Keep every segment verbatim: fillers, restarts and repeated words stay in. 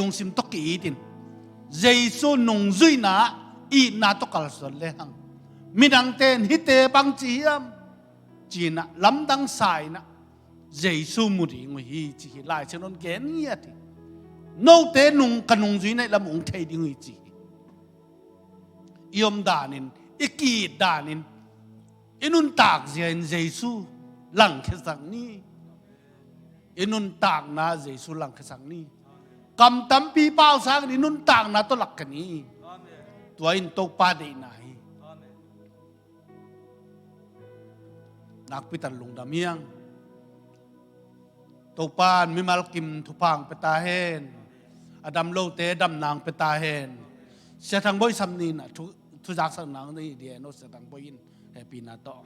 lungsim tawh ki-itin, Jesu nungzuihna itna tawh kalsuan lehang, midangte in hihte bangci hiam ci-inah lamdang sa-inah Jesu mu ding uh hi ci hi. Lai Siangtho in gen ngiat hi. Note nung ka nungzuihna i lam ung thei ding uh hi ci hi. I om danin, i ki-it danin, i nuntak zia in Jesu langkhiasak ni. I nuntakna Jesu langkhiasak ni. Kam tampi pau sangin i nuntakna tawh lak ka ni. Tua in Topa deihna hi. Nakpi tak lungdam hiang. Topa in mimal kim thupha hong pia ta hen. A dam lote damna hong pia ta hen. Sia Thang Bawi Sam ni inah thu, thuzaksak nang ni dien aw, Sia Thang Bawi in hehpihna tawh.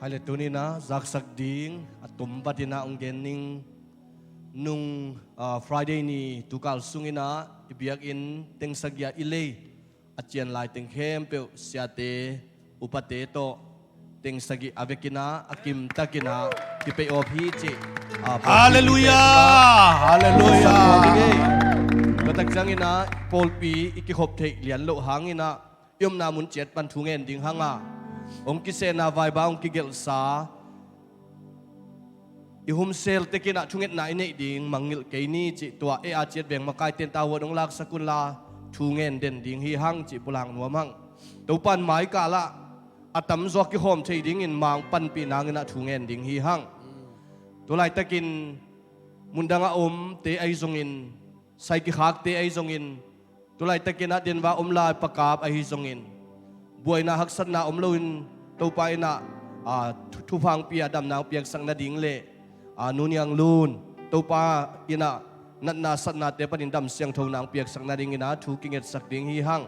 Hai le, tuni inah zaksak ding a tumbat inah hong gen ning. Nung, ah, Friday ni tukal sung inah i biakinn teng sagih ah i lei a cian lai teng khempeuh siate, upate tawh teng sagih a vek inah a kim tak inah kipei awp hi cih, ah, pawlpi Halleluiah! Halleluiah! Tua tak ciang inah pawlpi i kikhop theih lian loh hang inah i omna mun ciat pan thu ngen ding hang a, hong kisehna vaiba hong kigelhsa, i humsel tek inah thungetna i neih ding mangngilh kei ni cih tua ei a ciat veng makaite in tavuan hong laksak unla thu ngen den ding hi hang cih pulak nuam hang. Topa in maikal ah a tamzaw kikhawm thei dingin ma hong panpih nang inah thu ngen ding hi hang. Tulaitakin mundang a omte ahi zongin, sai kikhakte ahi zongin, tulaitakin ah Denver om lai pakap ahi zongin, buaina haksatna om loin Topa inah, ah, thu-, thupha hong pia damna hong piaksak nading le, ah, Nu Niang Lun Topa inah natna satnate panin dam siangthona hong piaksak nading inah thu kingetsak ding hi hang.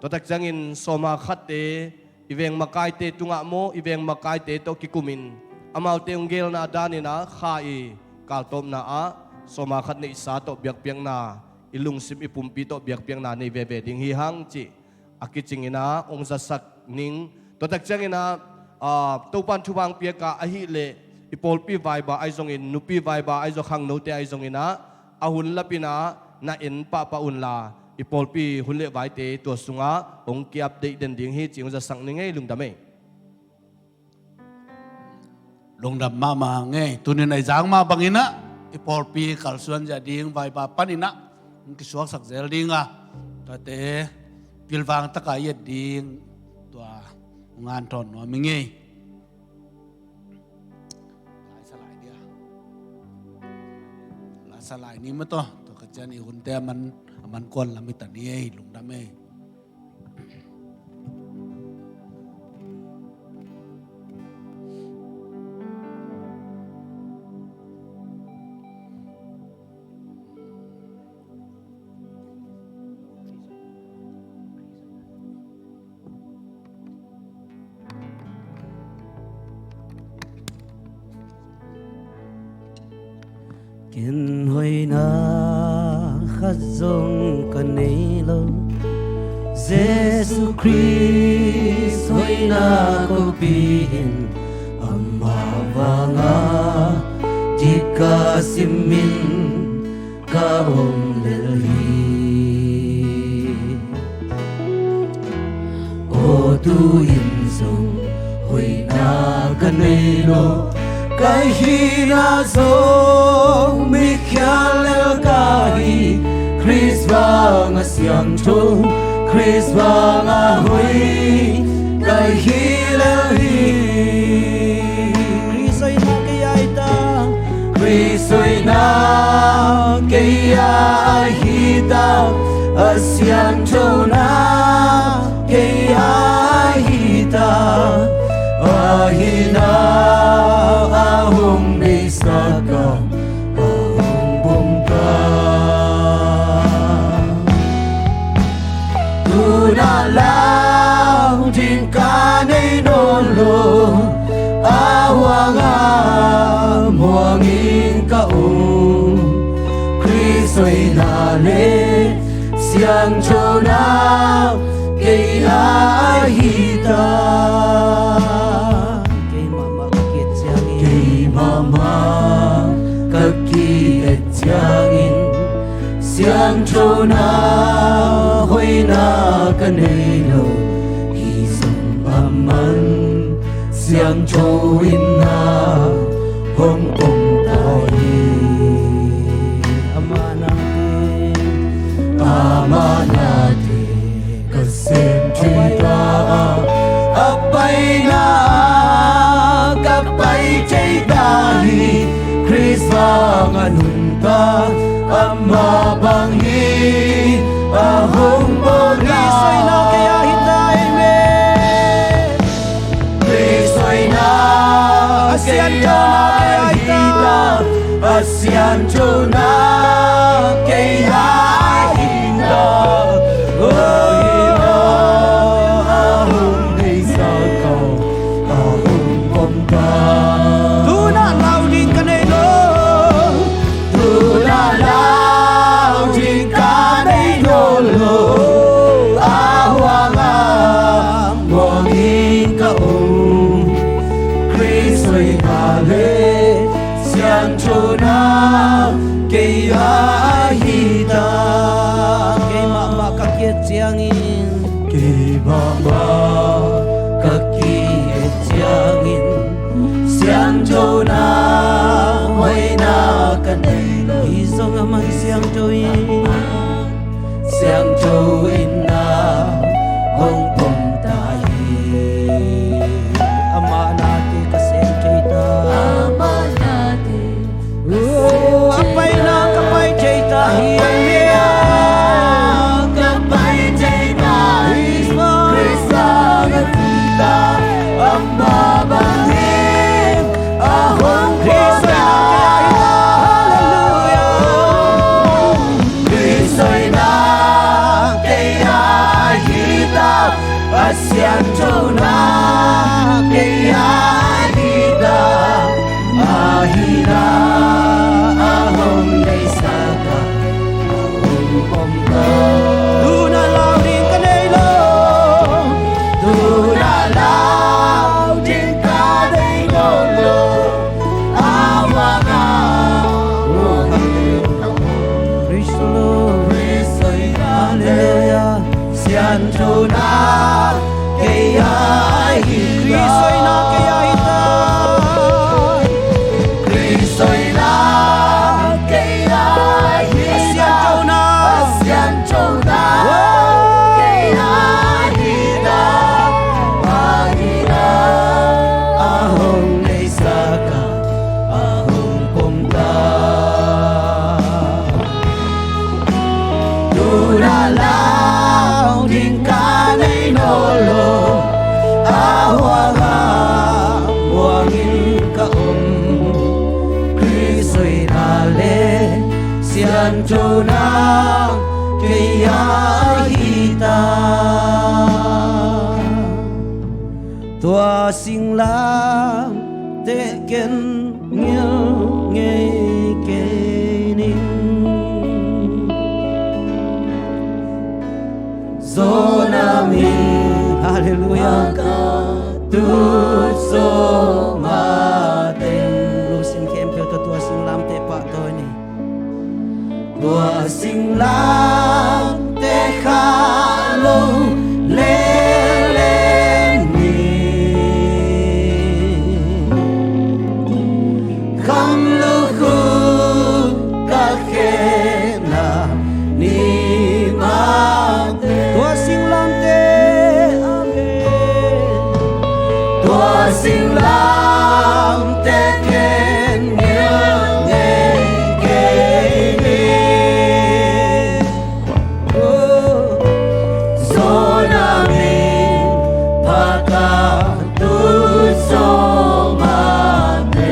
Tua tak ciangin sawma khatte i veng makaite tungah maw, i veng makaite tawh kikumin amaute hong gelna dan inah kha i kaltawpna ah sawma khat neihsa tawh biakpiakna, i lungsim i pumpi tawh biakpiakna nei veve ding hi hang cih a kicing inah hong zasak ning. Tua tak ciang inah, ah, Topa in thupha hong piak a ahih leh i pawlpi vaiba ahi zongin, nupi vaiba ahi zong, khangnote ahi zong inah a hun lap inah na en pahpah unla, i pawlpi hun le vaite tua sungah hong ki-update den ding hi cih hong zasak ning ei. Lungdam ei. Lungdam mahmah ngei. Tuni in a i zang mah bang inah i pawlpi kalsuan zia ding vaiba pan inah hong kisuaksak zel ding a, tuate pilvang taka i et ding tua hong hanthawn nuam i ngei. Lai sa lai dia. Lai sa lai ni mah tawh, tua ka cian i hunte a man, a man kuan lam i ta ni ei. Lungdam ei. Ken hoihna khat zong ka nei lo. Jesu Khrist hoihna kopi in, amah vanga dik ka simin ka om lel hi. Aw, tu-in zong hoihna ka nei lo, ka hihna zong mikhial lel ka hi. Khrist vanga siangtho, Khrist vanga hoih ka hi lel hi. Khrist hoihna kei a hi ta. Khrist hoihna kei a hi ta, a siangthona kei a hi ta, a hihna a hong neisak a, a hong bawm ta. Tu-in a lau ding ka nei nawn lo, a huanga muangin ka um. Khrist hoihna le siangthona kei a hi ta. Na hoihna ka nei lo, hi zong a man siangtho in na hong pom ta hi. Amah nate, amah nate ka sem thei ta a, a paina ka pai thei ta hi. Khrist vang a nungta amah bang hi a hong pom ta. Khrist hoihna kei a hi ta, amen. Khrist hoihna a sianthona kei a hi ta, a sianthona kei a hi ta. Oh, hi ta, a hong deihsak a, a hong pom ta. Tu-in ah lau ding ka nei lo. Tu-in ah lau ding ka nei nawn lo. A huang a muang in ka om. Khrist hoihna le sianthona kei a hi ta. Kei mahmah ka ki-et ciangin, kei mahmah ka ki-et ciangin, sianthona hoihna ka nei lo. Hi zong a man siangtho in, siangtho in na hong pom ta hi. Amah nate ka sem thei ta. Amah nate. Oh, a paina ka pai thei ta hi. Ka pai thei ta hi. Khrist a ka pai ta. Amah bangin a hong pom ta. Hallelujah. Khrist hoihna kei a hi ta, a sianthona kei a hi ta, a hi ta, a hong deihsak a, a hong pom ta. Tu-in ah lau ding ka nei lo. Tu-in ah lau ding ka nei lo. Praise the Lord. Hallelujah. Sianthona kei a hi ta. Khrist hoihna kei a hi ta. Khrist hoihna kei a hi ta. Sianthona. Sianthona kei a hi ta. A hi ta. A hong deihsak a, a hong pom ta. Tu-in ah lau ding ka nei nawn lo. A huang a muang in ka om. Khrist hoihna le sianthona kei a hi ta. Tua singlamteh ken ngilh ngei kei ning. Zo na min, hallelujah, ka tut zo mateng. Lungsim khempeuh tawh tua singlamteh pahtawi ni. Tua singlamteh khah lo leuleu ni. Kham lukhu ka khenna ni mah. Tua singlamteh, amen. Tua singlamteh ken ngilh ngei kei ni. Oh, zo na min pha ka tut zo mateng.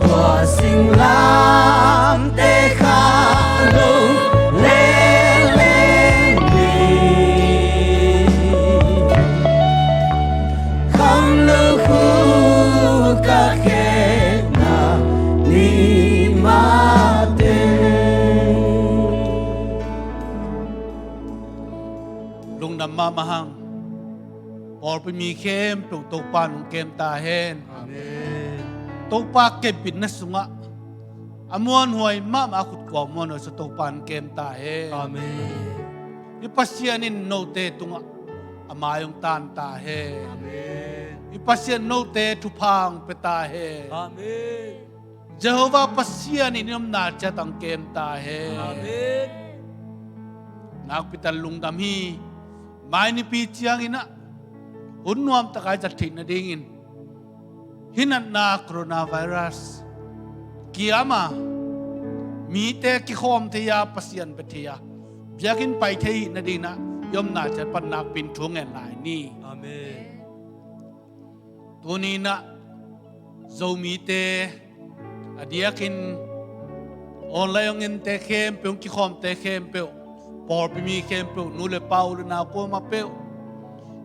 Tua singlamteh khah lo leuleu ni. Kham lukhu ka khenna ni mah teng. Lungdam mahmah hang. Pawlpi mi khempeuh Topa nung kem ta hen. Amen. Topa kepbitna sungah a muanhuai mahmah, a khut kua muanhuai sa Topa in kem ta hen. Amen. Hih Pasian in note tungah a mai hong tan ta hen. Amen. Hih Pasian note thupha hong pia ta hen. Amen. Jehovah Pasian in i omna ciat hong kem ta hen. Amen. Nakpi tak lungdam hi. Mai nipi ciangin ah hun nuamtak a i zat theih nadingin hih natna coronavirus kiam a, mite kikhawm thei a, Pasian bia thei a, biakinn pai thei hi nadingin ah i omna ciat pan nakpi in thu ngen lai ni. Amen. Tuni in ah Zomite a diakin online hong ente khempeuh, hong kikhawmte khempeuh, pawlpi mi khempeuh, nu le pa, u le nau kuamah peuh,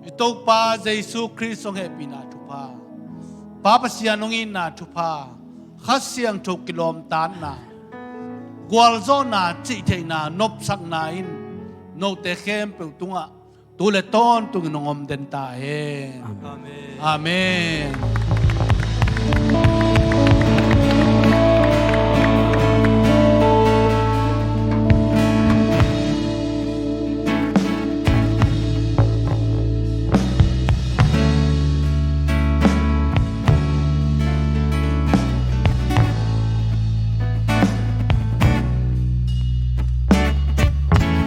i Topa Jesu Khrist hong hehpihna thupha, Pa Pasian hong itna thupha, Kha Siangtho kilawmtatna, gualzawhna, cihtheihna, nopsakna in note khempeuh tungah tu le tawntungin hong om den ta hen. Amen. Amen.